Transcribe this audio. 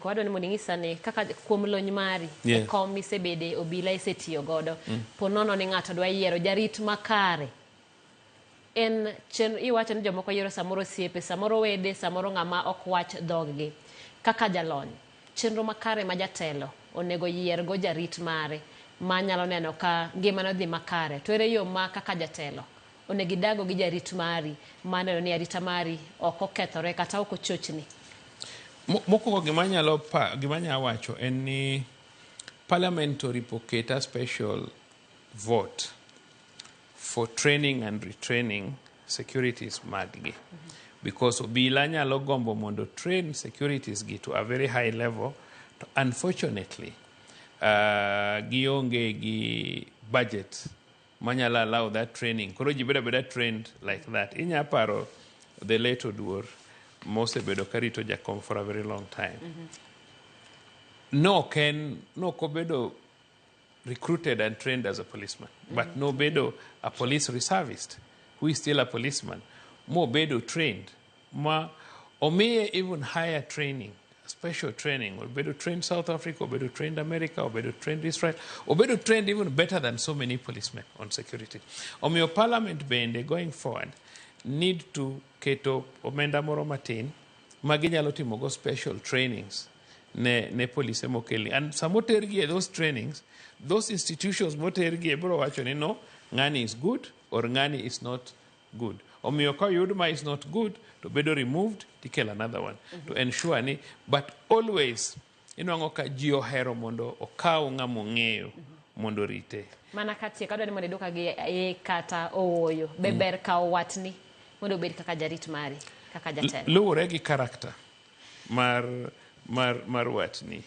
Wadwa ni mondo ing'isa ni kaka kuom lony mari e kom misebede obila isetiyo godo po nono ni ng'ato dwa yiero jarit makare en chen iwacho ni jomoko yiero samoro osiepe, samoro wede, samoro ng'ama ok wach dhoggi. Kaka jalony, chenro makare ma jatelo onego yiergo jarit mare ma nyalo neno ka ngimane odhi makare to ere yo ma kaka jatelo onego idago gi jarit mari ma neno ni arita mari ok okethore kata ok ochochni? Mokwongo gima anyalo pa, gima anyalo wacho en ni parliament oripo ket a special vote for training and retraining securities maggi because obila nyalo gombo mondo train securities gi to a very high level to unfortunately gionge gi budget manyalo allow that training. Koro ji bedo abeda trained like that. Inya paro the late Oduor mosebedo karito jakom for a very long time. No ok en no ok obedo recruited and trained as a policeman, but nobedo a police reservist who is still a policeman, mobedo trained ma omiye even higher training, special training. Obedo trained South Africa, obedo trained America, obedo trained Israel, obedo trained even better than so many policemen on security. Omiyo parliament bende going forward need to keto omenda moro matin ma ginyalo timogo special trainings ne polise mokelni. And samotergi e those trainings, those institutions motergi e biro wacho ni no, ng'ani is good or ng'ani is not good. Omiyo ka oyud ma is not good to bedo removed tikelo another one to ensure ni, but always inwang'o ka ji ohero mondo okaw ng'ama ong'eyo mondo orite. Mana katieko, adwa ni mondo iduoka gi ee kata ooyo. Be ber kawo watni mondo obed kaka jarit mari, kaka jatelo? Luwore gi character mar watni.